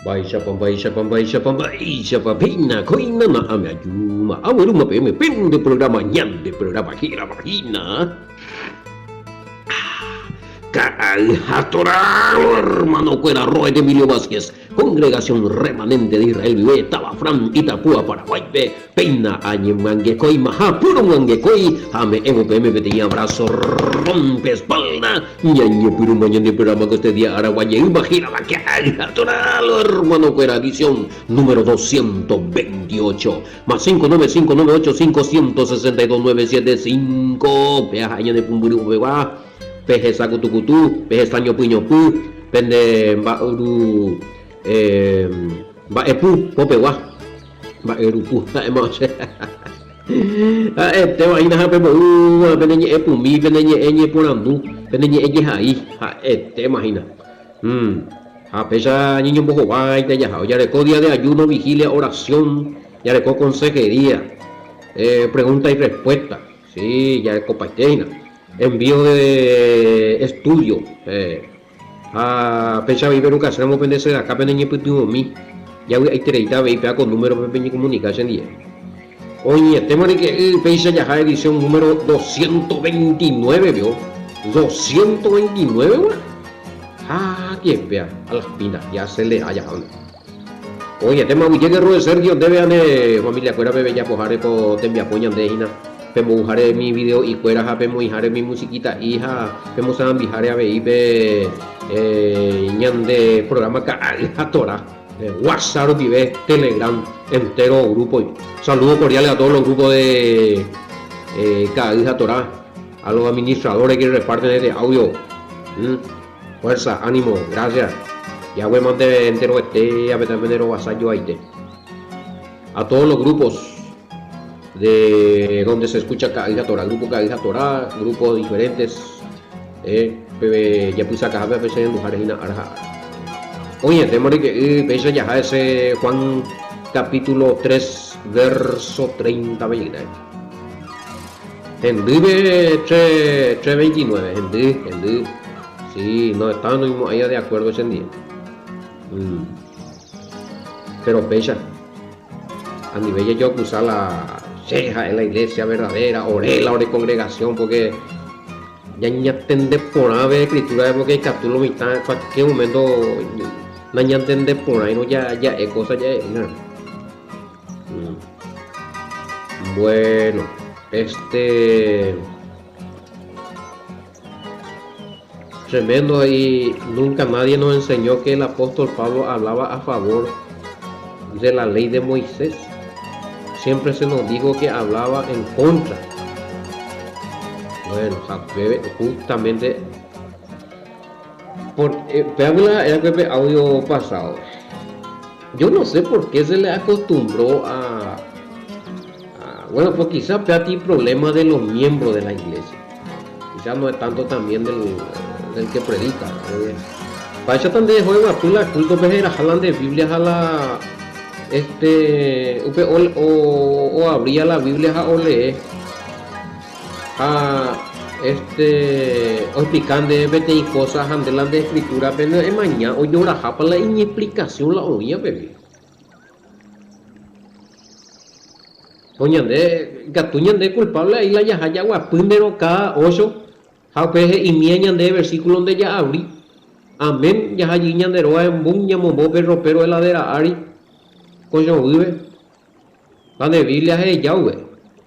Mba'éichapa, mba'éichapa, mba'éichapa, mba'éichapa, péina kóina na'ãme ajúma, aguerúma peẽme pende programa, ñande programa hérava hína. Ka'ay ha Torá, hermano-kuéra Roet Emilio Vázquez, Congregación Remanente de Israel guive, táva Fran, Itapúa, Paraguáipe, péina añemyangekóima ha puromyangekói ha ame'ẽvo peẽme peteĩ abrazo rompe espalda, ñañepyrũma ñande programa ko este día aragua jeýma hérava Ka'ay ha Torá, hermano-kuéra, edición número 228. Más 5 9 5 9 8 5 162 9 7 5 Péa ha'e ñane pumbyry upegua, pe hesa kutukutu, pe hesa ñopy ñopy, pende mba'yru mba'epu popegua, mba'yrupu ha'éma che. Ha'etéva hína ha pembo'úva pene ñe'ẽ pumi, pene ñe'ẽ ñeporandu, pene ñe'ẽ jehai, ha'etéma hína. Ha péicha ñañombohováita jaha. Jareko día de ayuno, vigilia, oración, jareko consejería, pregunta y respuesta, sí, jarekopaite hína. Envío de estudio, ha péicha avei perukaséramo pende sedaká pene ñepytyvõmi, javy'aitereíta avei péva ko númerope peñekomunika chendie. Oĩetéma ryke'y péicha jaha edición número 229 vio, 229 gua. Ha jepéa a las pintas ya se le haya jaháne. Oĩetéma aguyjéke Roe Sergio ndéve ha ne familia-kuérape pejapoháre ko tembiapo ñande hína, pembouháre mi video'ikuéra ha pemoĩháre mi musiquita'i ha pemosarambiháre avei pe ñande programa Ka'ay ha Torá, WhatsApp rupive, Telegram, entero grupo. Saludos cordiales a todos los grupos de Ka'ay ha Torá. A los administradores que reparten este audio, fuerza, ánimo, gracias. Yahweh mante enteroete apete pende rovasa joaite. A todos los grupos de donde se escucha Ka'ay ha Torá, grupo Ka'ay ha Torá, grupos diferentes, eh, pe japysakahápe ape che renduháre hína ára ha ára. Oĩetéma ryke'y péicha jaha ese Juan capítulo 3 verso 30 pe Hendýpe tre, tre veintinueve, hendy, hendy. Sí, no está noimo'ãiva de acuerdo chendie. Mm. Pero péicha, anive jajoakusa la che ha'e la iglesia verdadera, ore la ore congregación, porque ñañatende porãve escritura porque ikatu lo mitã cualquier momento nañantende porãirõ ja'e cosa ja'e'ỹre. Bueno, este... Tremendo y nunca nadie nos enseñó que el apóstol Pablo hablaba a favor de la ley de Moisés. Siempre se nos dijo que hablaba en contra. Bueno, justamente por, eh, era que audio pasado. Yo no sé por qué se le acostumbró a, bueno, pues quizás ti problema de los miembros de la iglesia. Quizás no es tanto también del, del que predica. Mba'éicha ta nde eho eguapy la culto-pe heraha la nde Biblia ha la este upe oabría la Biblia ha olee. Ha este oexplika ndéve peteĩ kósa ha nde la nde eskritúrape emaña ojorahápa la iñexplikasión la oĩva peve. Ko ñande, ikatu ñande kulpávle ahí la jaha jaguapy nde roka ócho ha upe he'imía ñande versíkulo nde ja'avri. Amén, jaha jey ñande róga embum ñamombo pe ropéro heladéra ári kochõguýpe. La nde Biblia he'ija upe.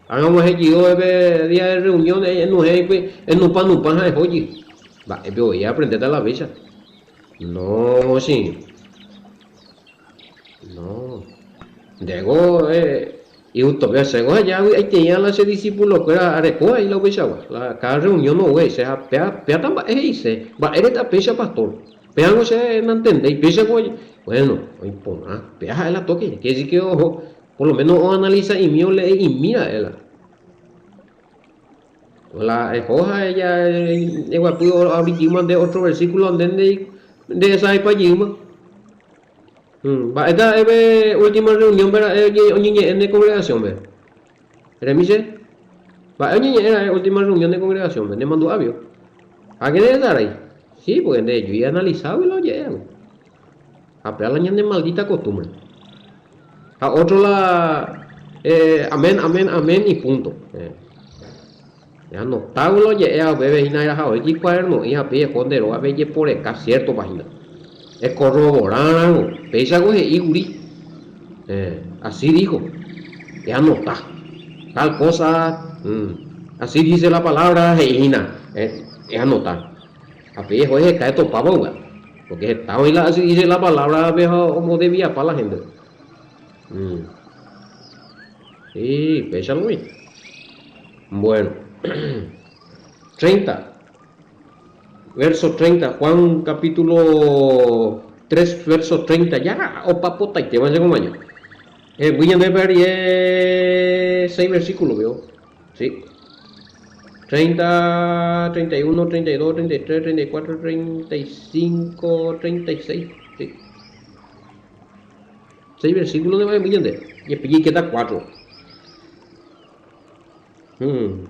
Ág̃a og̃uahẽ jey pe día de reunión enuhẽ hikuái enupã nupã ha eho jey. Mba'épe voi aprendéta la péicha. No, che irũ. No. Ndéko igustove chéngo aja avy'aiteĩ la che discipulokuéra areko aĩ la upeichagua. La cada reunión ou he'ise ha péa péata mba'e he'ise. Mba'éreta péicha pastor. Péango che nantendéi, péicha ko, bueno, oĩ porã, péa ha'e la toque, quiere decir que oho, por lo menos oanaliza'imi ole'e'imi ra'e la. La eho ha ella eguapy oabri jeýma nde otro versículo nde nde nde'esaipa jeýma. Mba'éta ha'e pe última reunión-pe ra'e oñeñe'ẽ ne congregación-pe? Eremi che, mba'e oñeñe'ẽ ra'e última reunión de congregación-pe, nemandu'a pio? Ha que nderesarái? Sí, porque nde ejui analiságui la oje'évagui. Ha péva la ñane maldita costumbre. Ha otro la eh, amén, amén, amén y punto. Eh. Eanotávo la oje'éva upépe hína eraha oĩ cuaderno'i ha péi eho nde rógape ejeporeka ciértopa hína. Ekorroboráramo, péichako he'i kuri. Eh, así dijo. Eanota. Tal cosa, mm, así dice la palabra he'i hína. Eh, eanota. Ha péi eho eheka etopápa upéva. Porque heta oĩ la así dice la palabra pe ha ombodeviapa la gente. Mm. Sí, péicha lo oĩ. Bueno. 30. Verso 30. Juan capítulo 3, verso 30. Ya opa potaitéma che komaño. Hemby ñande pe rie 6 versículo veo. Sí. 30, 31, 32, 33, 34, 35, 36. Sí. 6 versículos de hemby ñande. Jepe jaikéta 4. Hmm.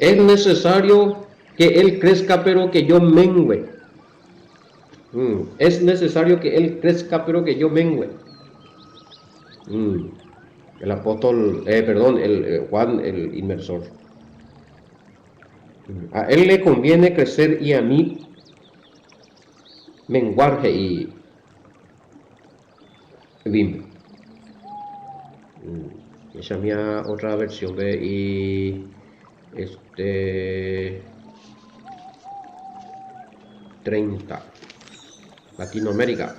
Es necesario que él crezca pero que yo mengüe. Hmm. Es necesario que él crezca pero que yo mengüe. Hmm. El apóstol, eh, perdón, el eh, Juan el inmersor. A él le conviene crecer y a mí menguar he'i Bim. Esa es mi otra versión de y este 30 Latinoamérica.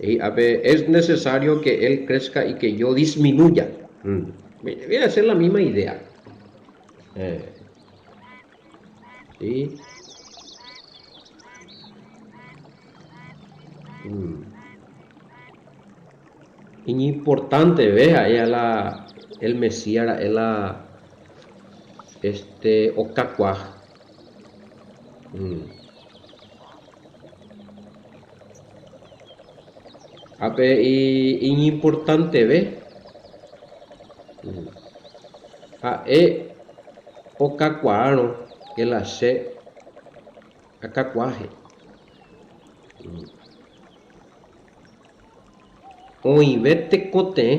Y a ver, es necesario que él crezca y que yo disminuya. Mm. Viene a ser la misma idea. Eh. Sí. Mm. Iñimportanteve ha'e la el Mesías ra'e la este okakuaa. Mm. Ha pe iñimportanteve mm. ha'e okakuaárõ ke la che akakuaahe. Mm. Oĩve tekotevẽ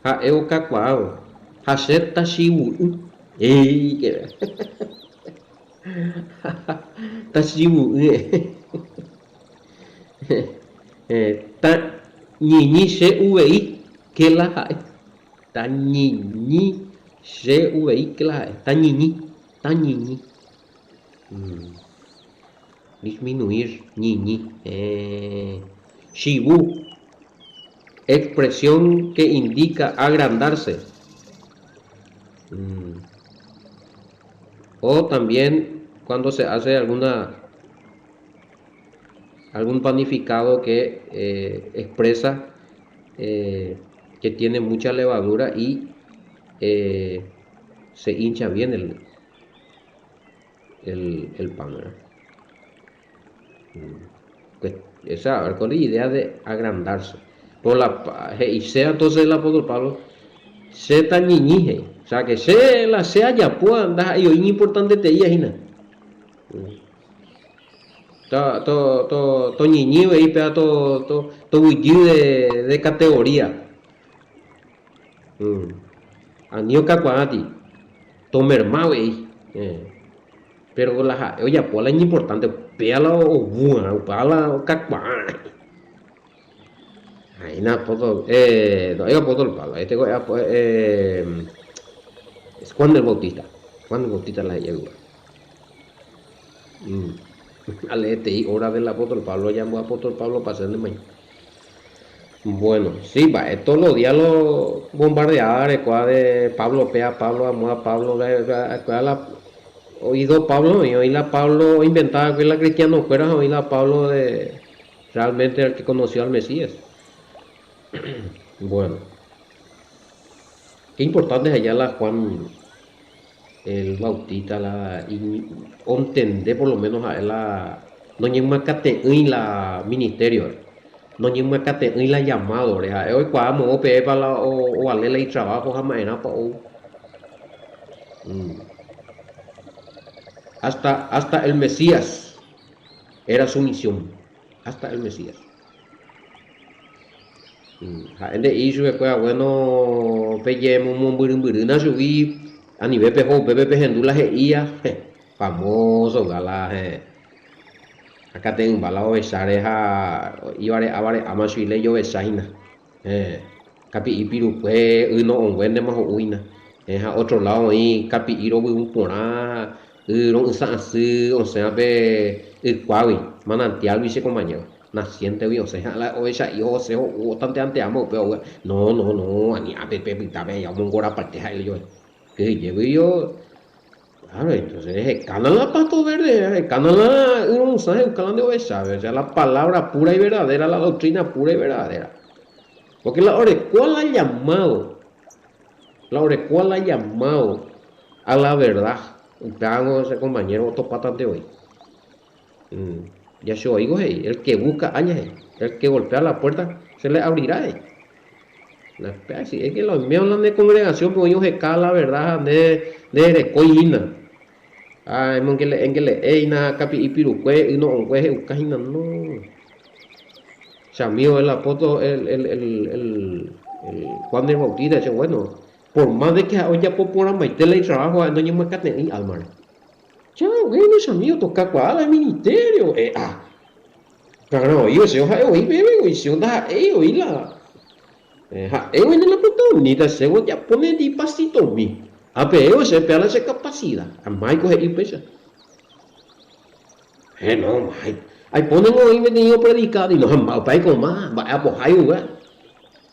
ha'e okakuaávo ha che tachivu'ỹ. Éike! Tachivu'ỹ Tañiñi che uvei ke la ha'e. Tañiñi che uvei ke la ha'e. Tañiñi, tañiñi. Disminuir, ñiñi. Chivu, expresión que indica agrandarse. O también cuando se hace alguna algún panificado que eh, expresa eh, que tiene mucha levadura y eh, se hincha bien el, el, el pan. ¿verdad? Pues, esa, a ver, con la idea de agrandarse. Por la, he'ise entonces el apóstol Pablo, che tañiñi he'i. O sea, que che la che ajapóva ndaha'éi oĩ iñimportanteteíva hína. To, to, to, toñiñi avei péva to, to, toguyjy de, de categoría. Ani okakuaáti, tomerma avei. Péro la ha'e ojapo la iñimportánte, upéva la ovu'arã, upéva la okakuaarã. Aína apóstol, eh, no, apóstol Pablo, este eh, es Juan el Bautista, Juan el Bautista la he'i upéva. Aleetei obra del apóstol Pablo, jambo apóstol Pablo pase ndemai. Bueno, sí, mba'e todos los días lo bombardeaba arekua de Pablo péa, Pablo amóa, Pablo péa, la oído Pablo oĩ, oĩ la Pablo oinventaba la cristiano kuéra, oĩ la Pablo de realmente el que conoció al Mesías. Bueno, qué importante es allá la Juan el Bautista la ontende por lo menos ha'e la noñemyakate'ỹi la ministerio noñemyakate'ỹi la llamado re ha'e oikuaa moõ peẽpa la ovale la itrabajo ha ma'erãpa ou. Mm. Hasta, hasta el Mesías era su misión. Hasta el Mesías. Ha'e nde'íri chupekuéra, Bueno, pejemomombyrymbyryna chugui, anive peho upépe pehendu la he'íva, heh, famoso gala, heh. Hakate'ỹmba la ovecháre ha ivare'a vare'áma chugui la ijovecha hína, heh, kapi'i pirukue, y no'õnguéntema ho'u hína, heh, ha otro lado oĩ kapi'i rovyũ porã, y ro'ysã asy osẽva pe ykuágui, manantiálgui che compañero. Naciéntegui osẽ ha la ovecha'i osẽ ho'u otanteanteáma upéva oguea. No, no, no, ani ápe pepyta pe aja omongorapaite ha'e ojoe. Kyhyjégui yo, claro, entonces ehekána la pasto verde, ehekána la y ro'ysã he'uka la nde ovechápe, o sea, la palabra pura y verdadera, la doctrina pura y verdadera. Porque la orekóva la llamado, la orekóva la llamado a la verdad, upévango che compañero otopátante voi. Yahshua oígo he'i, El que busca halla he'i, el que golpea la puerta se le abrirá he'i. Pe si es que la oiméva la ne congregación-pe oĩ oheka la verdad ha nde nderekói hína. Ha emongele'e ngele'e hína kapi'i pirukue y no'õngue he'uka hína, no. Che amigo el apóstol el, el, el, el, el Juan del Bautista, che bueno, por más de que ha'e ojapo porãmbaite la itrabajo ha'e noñemyakate'ỹi álmare. Che bueno che amigo tokakuaa la ministerio e'a. Karã oĩ che ha'e oĩ peve oĩ che ndaha'éi oĩ la ha'e oĩne la protagonista che ojapóne ndi pasitomi. Ha peẽ che péa la che capacida. Ha máiko he'i upéicha. He no mái. Aipónengo oĩ peteĩ opredika no ha mba'éiko ma mba'e apohái upéva.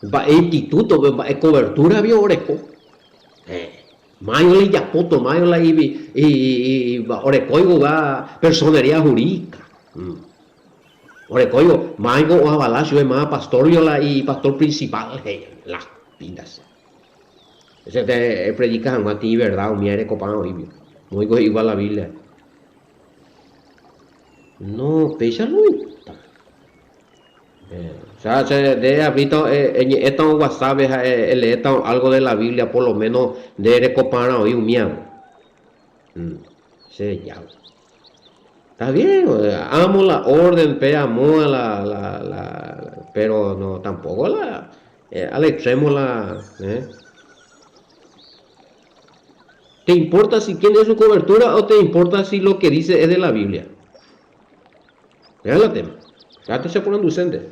Mba'e instituto-pe mba'e cobertura-pe oreko. He. Mayo la ijapóto, mayo la orekóigova personería jurídica. Orekóigo, máigo oavala chupe máva pastor-gui la ipastor principal, he'i la pinta che. Ese te epredica hag̃ua tĩ verdad umi erekopáva oĩgui. Moĩko he'íva la Biblia. No, péicha noĩta. O sea, nde eavríta eñe'ẽtavo WhatsApp-pe ha eleétavo álgo de la Biblia, por lo méno nde rekoparã oĩ umíagui. Che jáva. Está bien, amo la orden, pe amóva la, la, la, pero no, tampoco la, al extremo la, eh. ¿Te importa si tiene su cobertura o te importa si lo que dice es de la Biblia? Péva la tema. Katu che aporandusente.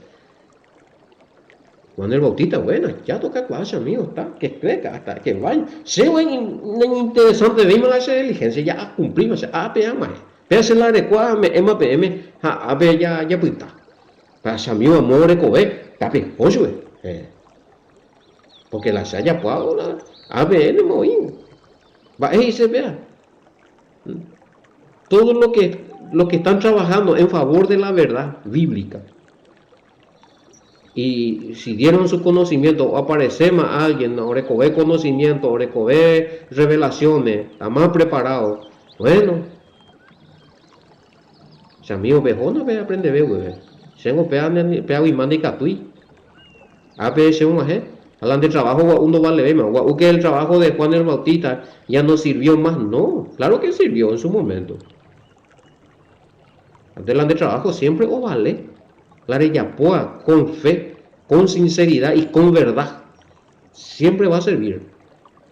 Juan el Bautista, bueno, ya tokakuaa che amigo, está, que crezca, hasta que vaya. Che voi naiñinteresantevéima la che diligencia, ya acumplíma che, ápe ag̃uahẽ. Péva che la arekua ame'ẽma peẽme ha ápe japyta. Ha che amigo amo rekove, tapeho chupe. Eh. Porque la che ajapoávo la ápe nemoĩvo. Mba'e he'ise péva? Todo lo que, lo que están trabajando en favor de la verdad bíblica y si dieron su conocimiento o aparecéma alguien orekove conocimiento, orekove revelaciones, está más preparado, bueno, che amigo pehóna pe aprendeve guive, chéngo péa péaguima ndaikatúi. Ápe che og̃uahẽ, ha la nde trabajo gua'u ndovalevéima, gua'u que el trabajo de Juan el Bautista ya no sirvió más, no, claro que sirvió en su momento. Ante la nde trabajo siempre ovale, la rejapóva con fe, con sinceridad y con verdad, siempre va a servir.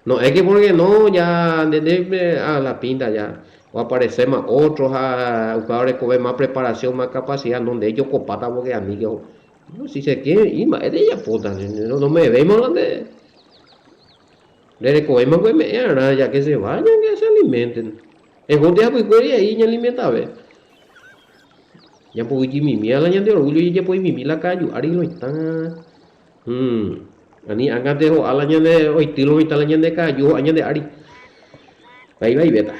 No es que porque no, ya nde nde a la pinta ya, oaparecéma otro ha upéva orekove más preparación, más capacidad, no nde ejokopáta porque aníke No, si se quiere ir, mba'e rejapóta, no me véima la nde nderekovéima ko eme'ẽ arã, ya que se vayan, que se alimenten. Ehónte hapykuéri ahí ñaalimentave. Ñamboyjymimi la ñande orgullo jajapo'imimi la ka'aju ári loitã. Ani ág̃ante ho'a la ñande oity lo mitã la ñande ka'aju ho'a ñande ári. Vai vaivéta.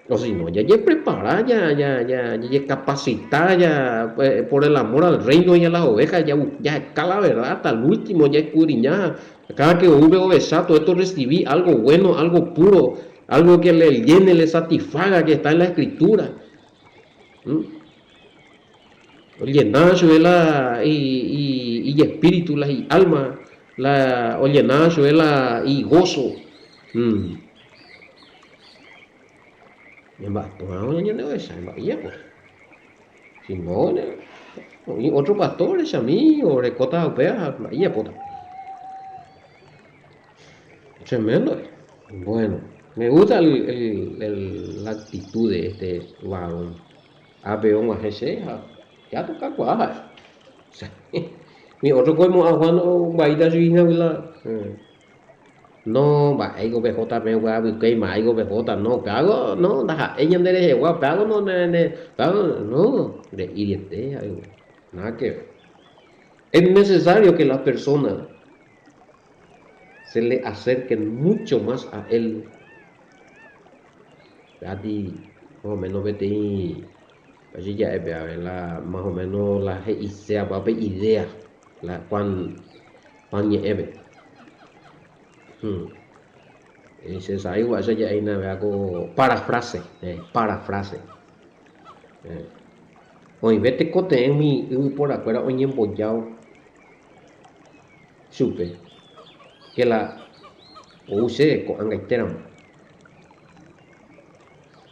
O si no, jajeprepara, jajekapasita por el amor al reino y a las ovejas, jaheka la verdad hasta el último, jaescudriña cada que ou pe ovecha, todo esto recibi algo bueno, algo puro, algo que le llene, le satisfaga, que está en la escritura. Ollenáva chupe la ijespíritu, la hi'álma, la ollenáva chupe la igóso. Ñamba'aporãvo ñande ovecha, mba'éichapa. Si no, oĩ ótro pastor chami orekóta upéva ha mba'e ijapóta. Tremendo. Bueno, me gusta el, el, el, la actitud de este varón. Ápe og̃uahẽ che ha ja tokakuaa ha'e. Mi ótro ko oimo'ã Juan ombya'íta chugui hína la No, mba'éiko pehóta peẽ upe apykuéi, mba'éiko pehóta, no, upévago, no, ndaha'éi ñande rehegua, upévago no, ne, ne, upévago, no, nde'iriete ha'e upe, nada que ver. Es necesario que la persona se le acerquen mucho más a él. Péati más o menos peteĩ, péicha ja'e pe la más o menos la he'iséva pe idea la Juan Juan ñe'ẽpe. Che sa'i gua'éicha ja'éina péva ko parafrase, parafrase. Oĩve tekotevẽ umi yvyporakuéra oñembojávo chupe ke la ou chéve ko'ag̃aitéramo.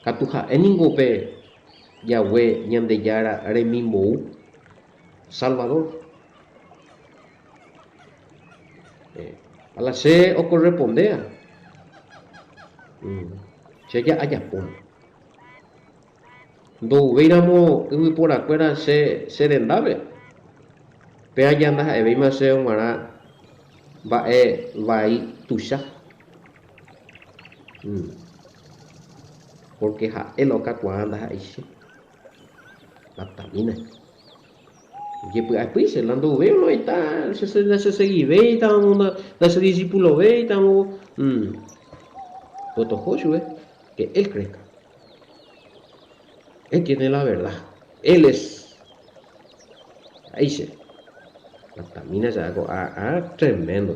Katu ha'e ningo pe Yahweh Ñandejára remimbou, Salvador. Ha la che okorrespondéva, che ja ajapóma. Ndouvéiramo yvyporakuéra che che rendápe, péva ja ndaha'evéima chéve g̃uarã mba'e vai tuicha. Pórke ha'e la okakuaa ndaha'éi che. Latamína. Ojepy'apy che la ndouvéi oĩta ndachesegivéitamo, ndachedisipulovéitamo. Pues toho chupe, que él crezca. Él tiene la verdad. Él es. Ahí che. Latamína che ako ah, ah, tremendo.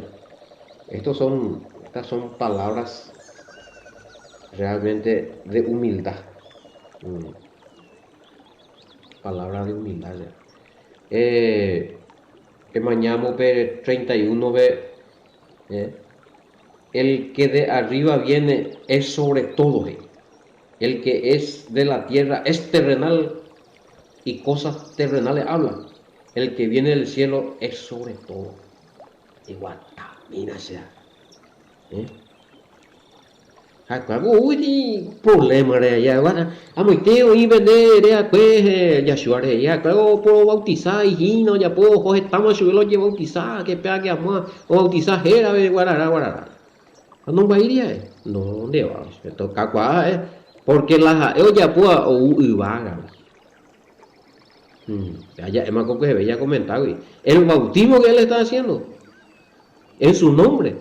Estos son, estas son palabras realmente de humildad. Palabra de humildad ya. Eh, emañámo pe 31 pe eh, el que de arriba viene es sobre todo, he'i. El que es de la tierra es terrenal y cosas terrenales habla. El que viene del cielo es sobre todo. Eguatamína che. Eh? Ha'ekuéra oúgui provléma rehe amoite oĩ pende re'akue Yahshua rehe. Ha'ekuéra oporobautisa hína ojapo oho hetáma chupe la ojebautisa, ke péa ke amóa obautisa hérape guarara guarara. Ha nombaíri ha'e? No, ndéva tokakuaa ha'e, pórke la ha'e ojapóva ou yvágagui. Péa ja'éma ko kueheve jakomentágui. El bautismo que él está haciendo en su nombre,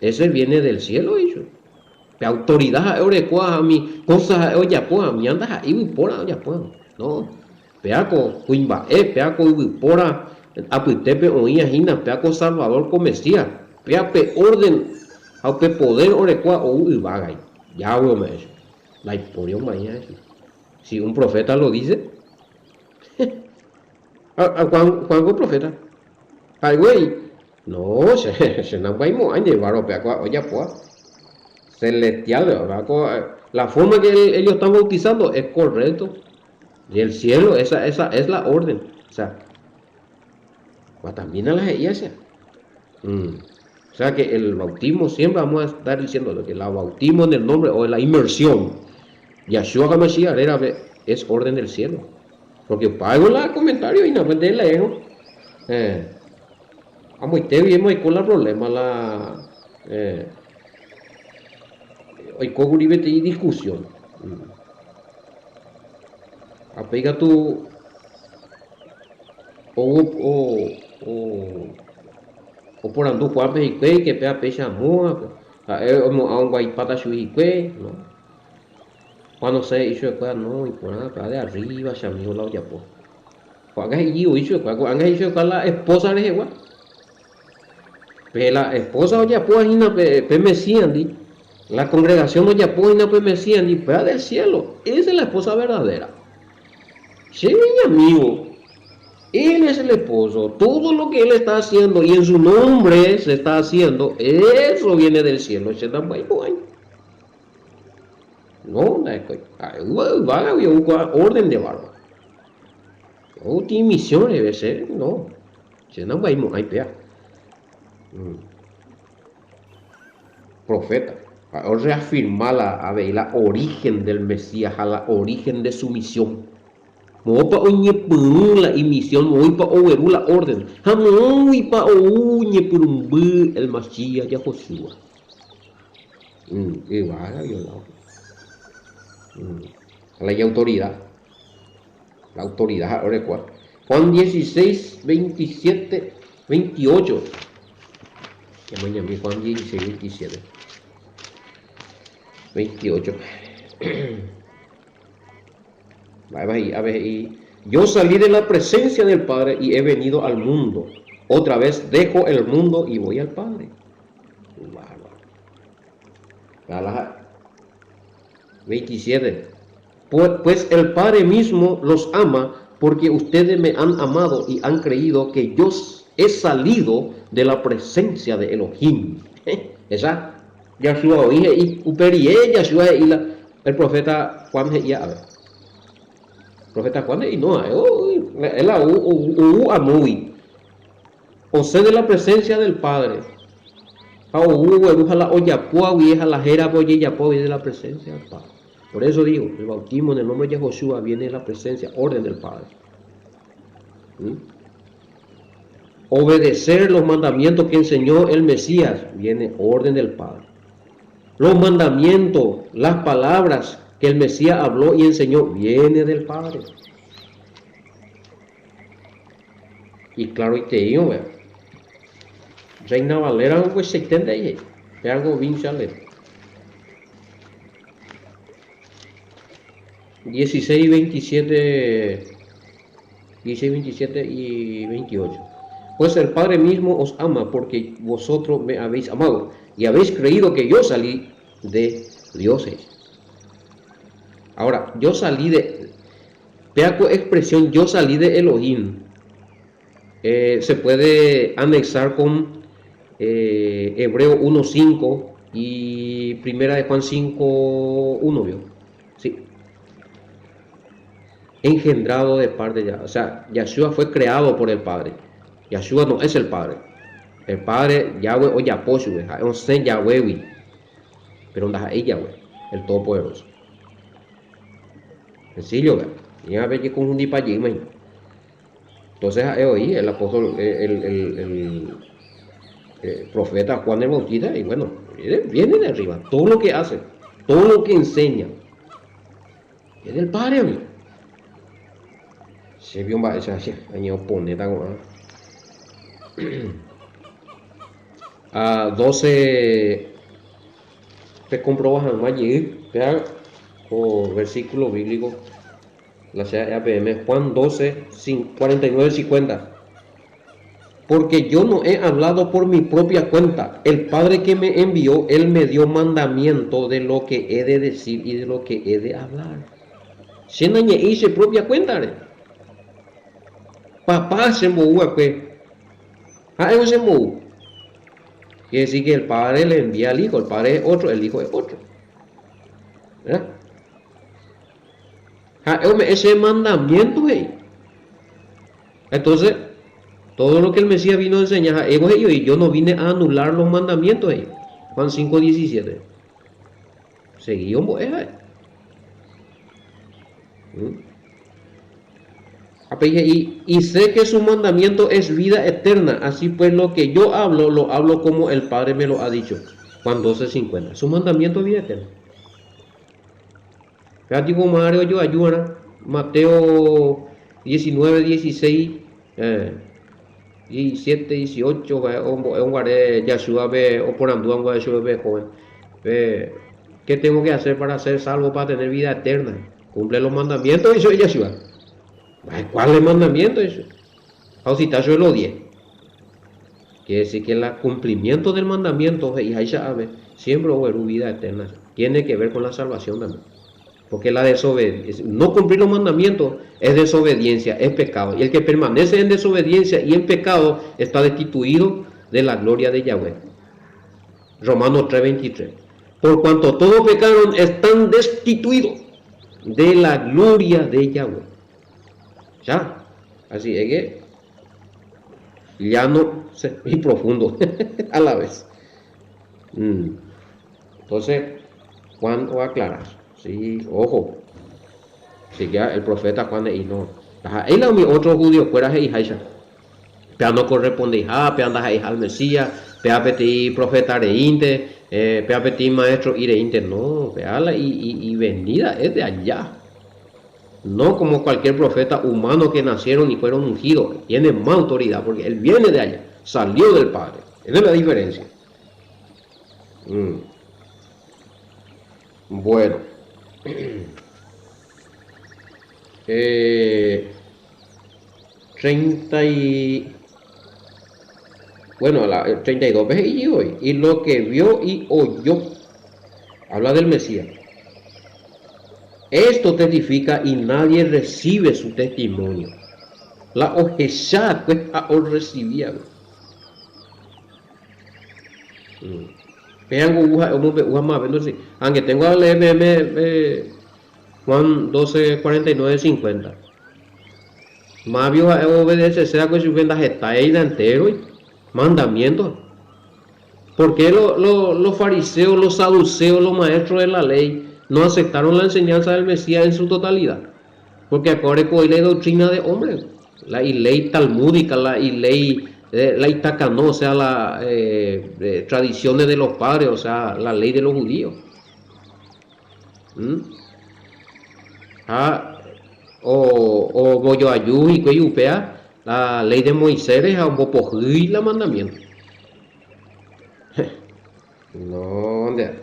ese viene del cielo, he'i chupe. Pe autoridad ha'e orekóva ha umi cosa ha'e ojapóva, umíva ndaha'éi yvypóra ojapóva. No. Péa ko kuimba'e, péa ko yvypóra apytépe oĩva hína, péa ko Salvador, ko Mesías. Péa pe orden ha upe poder orekóva ou yvágagui. Yahweh ome'ẽ chupe. Ndaipóri omaĩva chupe. Si un profeta lo dice, Juan, Juan ko profeta. Ha'e guei, no, che, che nambya'imo'ãi nde barro pe akua ojapóva. Celestial, ¿verdad? Ko, la forma que ellos están bautizando es correcto. Del cielo, esa, esa es la orden. O sea, guatamína la he'ía, o Mm. O sea que el bautismo, siempre vamos a estar diciendo lo que el bautismo en el nombre o la inmersión Yahshua HaMashiach rérape es orden del cielo. Porque pago la comentario y no de lejos. Eh, amoite bien oiko la problema la eh, oiko kuri peteĩ discusión. Mm. Apéi katu ou o, o, oporandu Juanpe hikuái que péa péicha amóva, ha'e oimo'ã ombya'ipáta chugui hikuái, no. Juan osẽ he'i chupekuéra, No, iporã, péva de arriba che amigo la ojapo. Ko'ág̃a he'i voi chupekuéra, ko'ág̃a he'i chupekuéra la esposa rehegua. Pe la esposa ojapóva hína pe, pe Mesías-ndi, la congregación ojapóva hína pe Mesías-ndi, péva del cielo, esa es la esposa verdadera. Che iñamigo, él es el esposo, todo lo que él está haciendo y en su nombre se está haciendo, eso viene del cielo, che ndamba'eimo'ãi. No, ndahekói. Ha'e yvágagui ou ko'ã orden de barba. Outi misión reheve che no, che nambyaimo'ãi péa. Profeta, ha'e orreafirma la avei la origen del Mesías ha la origen de su misión. Moõpa oñepyrũ la imisión, moõipa ogueru la orden, ha moõguipa ou ñepyrũmby el Masías Yahoshua. Yvága violado. Ha la ijautoridad. La autoridad ha'e orekóva. Juan 16, 27, 28. Ñamañami Juan 16, 27. 28. Mba'épa he'i? Ave he'i, Yo salí de la presencia del Padre y he venido al mundo. Otra vez dejo el mundo y voy al Padre. Bárbaro. 27. Pues el Padre mismo los ama porque ustedes me han amado y han creído que yo he salido de la presencia de Elohim. Esa Yahshua oĩ he'i, upe rire Yahshua he'i la el profeta Juan he'i ave. Profeta Juan he'i no, ha'e ou, la ou, ou amógui. Osẽ de la presencia del Padre, ha ou ogueru ha la ojapóva guive ha la hérape ojejapóva guive de la presencia del Padre. Por eso digo, el bautismo en el nombre de Yahoshua viene de la presencia, orden del Padre. ¿Mm? Obedecer los mandamientos que enseñó el Mesías viene orden del Padre. Los mandamientos, las palabras que el Mesías habló y enseñó, viene del Padre. Iklaroitei ovéva. Reina Valera oguechaiténte he'i, pe algo chale. 16, 27, 16, 27 y 28. Pues el Padre mismo os ama porque vosotros me habéis amado y habéis creído que yo salí de Dios. Ahora, yo salí de... Péa ko expresión yo salí de Elohim se puede anexar con Hebreo 1, 5 y Primera de Juan 5, 1, vio? Sí. Engendrado de parte ya. O sea, Yahshua fue creado por el Padre. Yahshua no es el Padre. El Padre, Yahweh ojapo chupe, ha'e osẽ Yahweh-gui, pero ndaha'éi Yahweh, el Todopoderoso. Sencillo, vea. Ña pe jekonfundipa jeýma hína. Entonces ha'e oĩ el apóstol, el, el, el, el profeta Juan el Bautista, y bueno, viene de arriba, todo lo que hace, todo lo que enseña, es del Padre, amigo. Che vio mba'éicha che añeoponéta ko'ã. A 12 Pekomprova hag̃ua jey péva ko versículo bíblico la che ha'éva peẽme, Juan 12, 49, 50, Porque yo no he hablado por mi propia cuenta, el Padre que me envió, él me dio mandamiento de lo que he de decir y de lo que he de hablar. Che nañe'ẽi che propia cuenta-re. Papá chembou va'ekue, ha'évo chembou. Quiere decir que el Padre le envía al Hijo, el Padre es otro, el Hijo es otro. ¿Verdad? Ha'e ome'ẽ che mandamiento he'i. Entonces, todo lo que el Mesías vino a enseñar, ha'évo he'i oĩ, yo no vine a anular los mandamientos he'i. Juan 5:17. Seguí ombo'e ha'e. ¿Mm? Ha péi he'i, Y sé que su mandamiento es vida eterna, así pues lo que yo hablo, lo hablo como el Padre me lo ha dicho. Juan 12, 50. Su mandamiento es vida eterna. Péva tipo máre ojoaju va'erã. Mateo 19, 16, 17, 18, ha'e ombo'e oguare Yahshua-pe, oporandúva oguare chupe pe joven, pe, ¿Qué tengo que hacer para ser salvo, para tener vida eterna? Cumple los mandamientos, he'i chupe Yahshua. Mba'e, cuáles mandamientos? He'i chupe. Ha osita chupe los diez. Quiere decir que el cumplimiento del mandamiento, he'iháicha ave, siempre ogueru vida eterna. Tiene que ver con la salvación también. Porque la desobediencia, no cumplir los mandamientos es desobediencia, es pecado. Y el que permanece en desobediencia y en pecado está destituido de la gloria de Yahweh. Romanos 3:23. Por cuanto todos pecaron, están destituidos de la gloria de Yahweh. Ya. Así es que llano y profundo a la vez. Mm. Entonces, Juan oaclara. Sí, ojo. Así que el profeta Juan he'i no. Ndaha'éi la umi otro judiokuéra he'iháicha. Péa nokorrespondeiha, péa ndaha'eiha el Mesías, péa peteĩ profeta reínte, péa peteĩ maestro'i reínte. No, péa la ivenida es de allá. No como cualquier profeta humano que nacieron y fueron ungidos, tiene más autoridad porque él viene de allá, salió del Padre. Esa es la diferencia. Mm. Bueno. Eh, 30 y... Bueno, la, 32 veces y hoy. Y lo que vio y oyó. Habla del Mesías. Esto testifica y nadie recibe su testimonio. La ohecha ha orrecibíagui. Péa ngu ha'e omombe'u ha mave ndorrecibi. Angeténgo alee peẽme Juan 12, 49, 50. Mávio ha'e oobedecese va'ekue chupe ndahetái entéroi mandamiento. ¿Por qué lo, lo, los fariseos, los saduceos, los maestros de la ley no aceptaron la enseñanza del Mesías en su totalidad? Porque acá orekoi la doctrina de hombre, la iley talmúdica, la iley, la itakanó, o sea, la eh, tradiciones de los padres, o sea, la ley de los judíos. ¿Mm? Ha ombojoaju hikuái upéva la ley de Moisés ha ombopohýi la mandamiento. No, nde.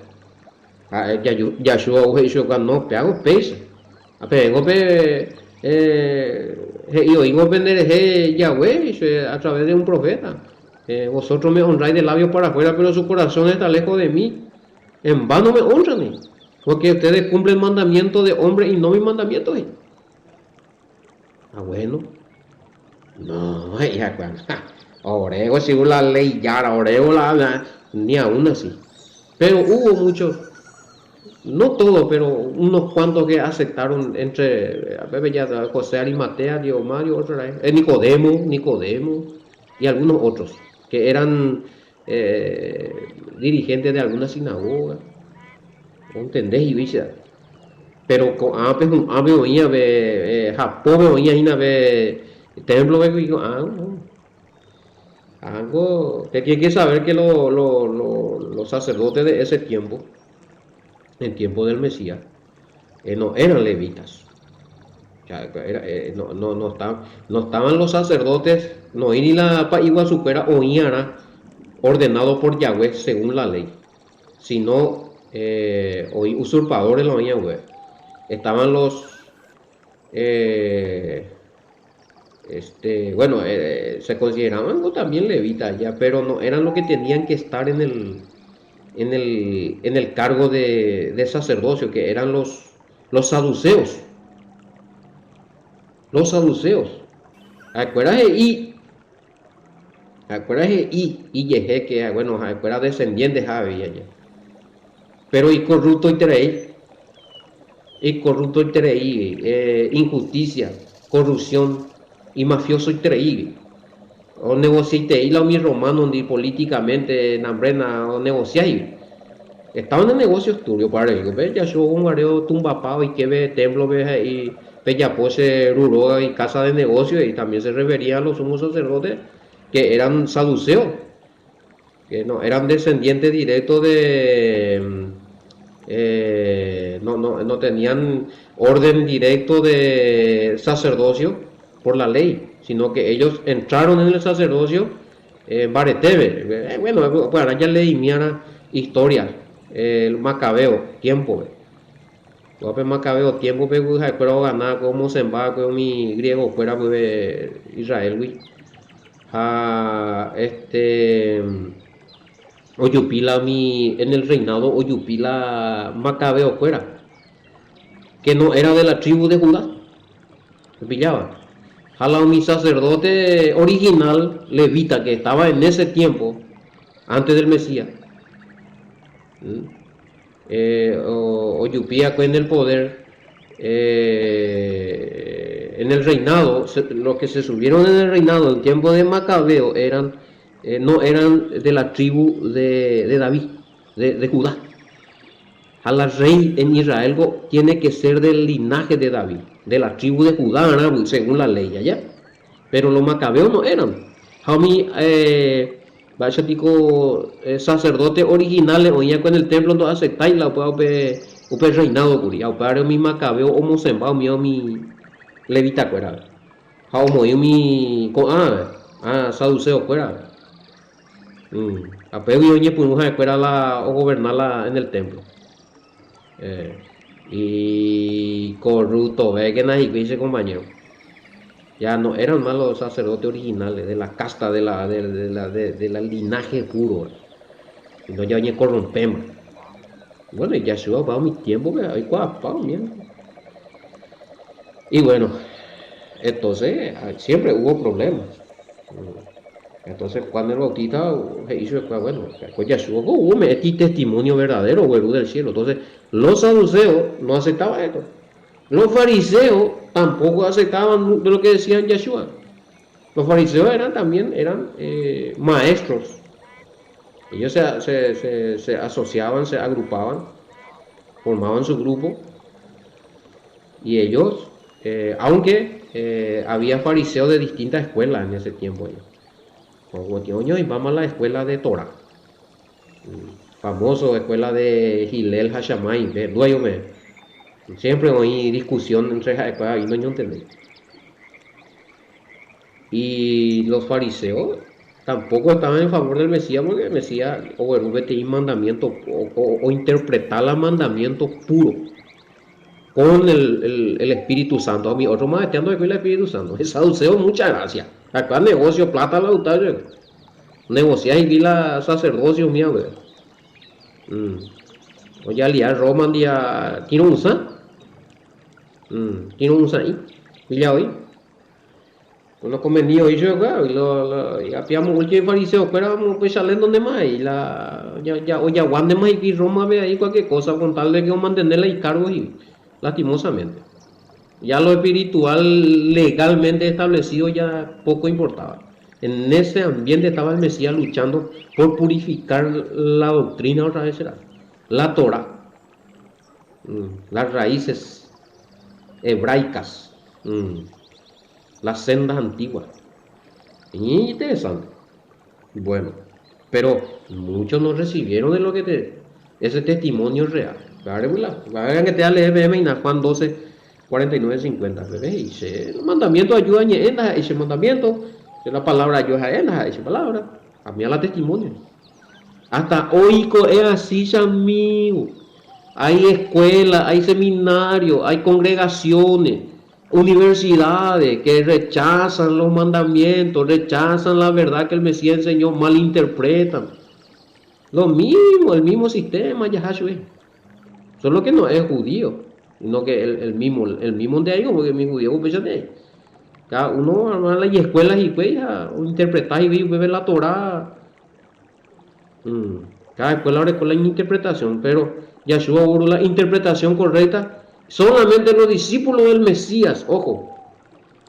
Ha'e Yahshua ou he'i chupekuéra, no, péago péicha. Ha peẽngo pe he'i oĩngo penderehe Yahweh a través de un profeta. Vosotros me honráis de labios para afuera, pero su corazón está lejos de mí. En vano me honran, he'i, porque ustedes cumplen mandamiento de hombre y no mi mandamiento, he'i. Ah, bueno. No, he'i hikuái, orégo sigo la ley jára, orégo la, ni aún así. Pero hubo muchos, no todos, pero unos cuantos que aceptaron entre, a ver, ya, José Arimatea, Diomario, otro era, Nicodemo, Nicodemo y algunos otros que eran dirigentes de alguna sinagoga. Ontende hívicha. Pero ko'ã pe hu'ãme oĩva pe Japópe oĩva hína pe templo-pe ko'ã algo que tiene que saber que lo, lo, lo, los sacerdotes de ese tiempo, en tiempo del Mesías, eh, no eran levitas. Era, eh, no, no, no, estaban, no estaban los sacerdotes, no ni la pa'i guasukuéra oĩarã ordenado por Yahweh según la ley, sino eh, oĩ usurpadores la oĩva guive. Estaban los eh, este, bueno, eh, se consideraban también levitas ya, pero no eran los que tenían que estar en el, en el, en el cargo de, de sacerdocio, que eran los, los saduceos. Los saduceos. Ha'ekuéra he'i, ha'ekuéra he'i ijehe que, bueno, ha'ekuéra descendiente avei allá. Pero icorruptoiterei, icorruptoiterei, eh, injusticia, corrupción, imafiosoiterei. Onegociaitei la umi romano-ndi políticamente nambrena onegociái. Estaban en negocios turbios, padre rico. Pe jacho oguareo tumbapa oike templo-pe he'i pejapo che ru róga y casa de negocio y también se refería a los sumos sacerdotes que eran saduceos, que no eran descendientes directos de eh, no, no, no tenían orden directo de sacerdocio por la ley, sino que ellos entraron en el sacerdocio eh, mbareteve. Eh, bueno, pues ahora ya leímiara historia, eh, el Macabeo, tiempo. Pe Macabeo tiempo pe ha'ekuéra ogana omosẽmba umi griego kuéra pype Israel-gui. Ha este ojupi la umi en el reinado ojupi la Macabeo kuéra, que no era de la tribu de Judá. Pillaba. Ha la umi sacerdote original levita que estaba en ese tiempo, antes del Mesías, eh, ojupi en el poder eh, En el reinado, los que se subieron en el reinado en tiempo de Macabeo eran, no eran de la tribu de, de David, de, de Judá. Ha la rey en Israel ko tiene que ser del linaje de David, de la tribu de Judá arãgui, según la ley, aja. Pero los macabeos no eran. Ha umi mba'éicha piko sacerdote originales oĩakue en el templo ndo'aceptái la upéva upe upe reinado kuri. Ha upévare umi macabeo omosẽmba umi umi levita kuérape. Ha omoĩ umi ko'ã ah saduceo kuérape. Ha pégui oñepyrũ ha'ekuéra la ogoverna la en el templo. Ikorruptovékena hikuái che compañero. Ya no eran más los sacerdotes originales de la casta de la, de, de la, de, de la linaje puro, sino ya oñekorrompéma. Bueno, y Yahshua opa umi tiempo-pe oikuaapa umi. Y bueno, entonces siempre hubo problemas. Entonces Juan el Bautista he'i chupekuéra, bueno, ko Yahshua ko ome'ẽti testimonio verdadero ogueru del cielo. Entonces los saduceos no aceptaban esto. Los fariseos tampoco aceptaban de lo que decían Yahshua. Los fariseos eran también eran eh, maestros. Ellos se, se, se, se asociaban, se agrupaban, formaban su grupo. Y ellos, eh, aunque eh, había fariseos de distintas escuelas en ese tiempo. Como vamos a la escuela de Torah. Famoso escuela de Hillel ha Shammai, dueño Siempre hay discusión entre escuelas y no yo entendí. Y los fariseos tampoco estaban en favor del Mesías porque el Mesías ogueru peteĩ mandamiento o, o, o interpretar el mandamiento puro con el, el, el Espíritu Santo. A mi otro más con el Espíritu Santo. El saduceo, muchas gracias. Acá negocio, plata la gusta Negociar y la sacerdocio mía, güey. Oye, aliar Roma día tiro un sa. Tiro un sa ahí. Ya hoy. Uno convenido y yo, claro, y lo, lo, y apiamos último fariseo, fuera pues salen donde más y la ya ya o ya guande más y Roma ve ahí cualquier cosa con tal de que mantenerla y cargos y lastimosamente. Ya lo espiritual legalmente establecido ya poco importaba. En ese ambiente estaba el Mesías luchando por purificar la doctrina otra vez era la Torah, las raíces hebraicas, las sendas antiguas. Interesante. Bueno, pero muchos no recibieron de lo que te, ese testimonio real. Hagan que te leer Juan 12, 49, 50. Y el mandamiento ayuda a ese mandamiento, la palabra ayuda a esa palabra. A mí a la testimonio. Hasta hoy es así, amigo. Hay escuelas, hay seminarios, hay congregaciones, universidades que rechazan los mandamientos, rechazan la verdad que el Mesías enseñó, malinterpretan. Lo mismo, el mismo sistema, Yahshua. Solo que no es judío, sino que el, mismo, el mismo de ahí, como que mi judío, pues Cada uno a las escuelas y pues, interpretar y ve la Torah. Cada escuela ahora escuela interpretación, pero Yahshua hubo la interpretación correcta. Solamente los discípulos del Mesías, ojo,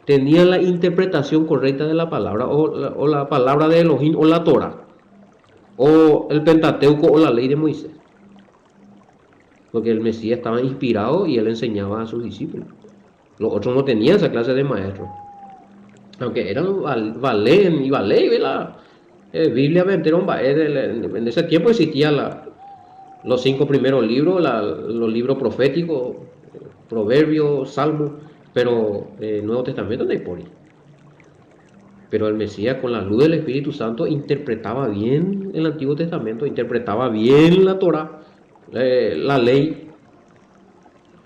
tenían la interpretación correcta de la palabra, o la, o la palabra de Elohim, o la Torah, o el Pentateuco, o la ley de Moisés. Porque el Mesías estaba inspirado y él enseñaba a sus discípulos. Los otros no tenían esa clase de maestro. Aunque eran valen y vale, la Biblia en ese tiempo existía la, los cinco primeros libros, la, los libros proféticos, Proverbios, Salmos, pero el Nuevo Testamento no hay por ahí. Pero el Mesías con la luz del Espíritu Santo interpretaba bien el Antiguo Testamento, interpretaba bien la Torah, la ley,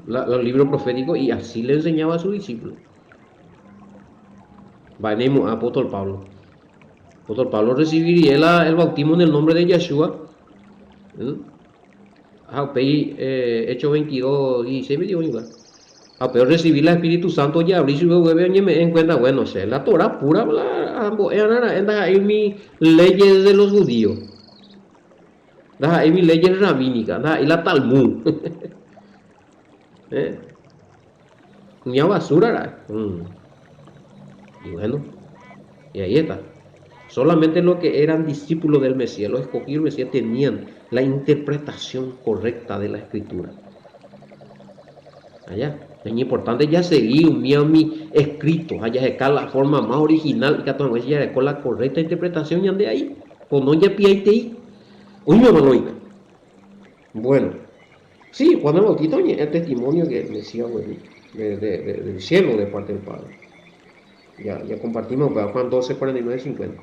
la, los libros proféticos y así le enseñaba a sus discípulos. Venimos apóstol Pablo. Apóstol Pablo recibiría el bautismo en el nombre de Yeshua. ¿Mm? Ah, eh, Hechos 22, 16 me digo igual. Ah, pero recibir el Espíritu Santo ya abrí su en cuenta, bueno, sea, la Torah pura, la, mi leyes de los judíos. Ahí mi leyes rabínicas, y la Talmud. ¿Eh? Kuña basura ra'e. Y bueno, y ahí está. Solamente los que eran discípulos del Mesías, los escogidos del Mesías, tenían la interpretación correcta de la Escritura. Allá. Es importante jasegi umi umi escrito ha jaheka la forma más original ikatu hag̃uáicha jareko la correcta interpretación ñande ahí, pono japiaitei. Oĩmava oĩta. Bueno, sí, Juan el Bautista oñe'ẽ testimonio que el Mesías gueru de, de, de, del cielo de parte del Padre. Ya, ya compartimos upéva Juan 12, 49, 50.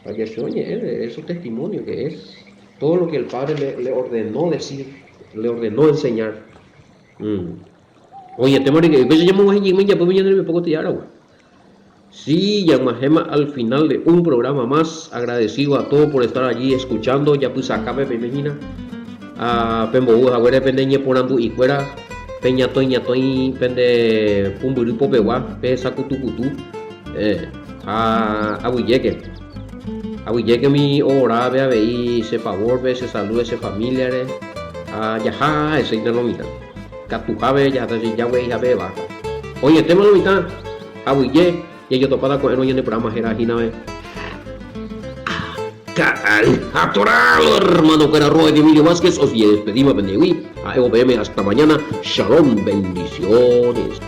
Falleció oñe'ẽ de esos testimonios que es todo lo que el Padre le, le ordenó decir, le ordenó enseñar. Mm. Oĩetéma rire, upéicha ñamog̃uahẽ jeyma ijapýpe ñane rembiapo ko ty'áragui. Sí, ñag̃uahẽma al final de un programa más, agradecido a todos por estar allí escuchando, japysakápe peime hína, ha pembou haguére pende ñeporandu'ikuéra, peñatõiñatõi pende pumbyry popegua, pehesakutukutu, eh, ha aguyjéke. Aguyjéke umi ohorápe avei che favorpe, che salude che familiare, ha jaha hese lo mitã. Katuhápe jaháta che jagueihápe vaca. Oĩetéma lo mitã, aguyje, jajotopáta ko'ẽrõ ñane programa héra hínave. Ka'ay ha toralo, hermano-kuéra Robert Emilio Vázquez os despedima pendehegui, ha'évo peẽme hasta mañana, shalom, bendiciones.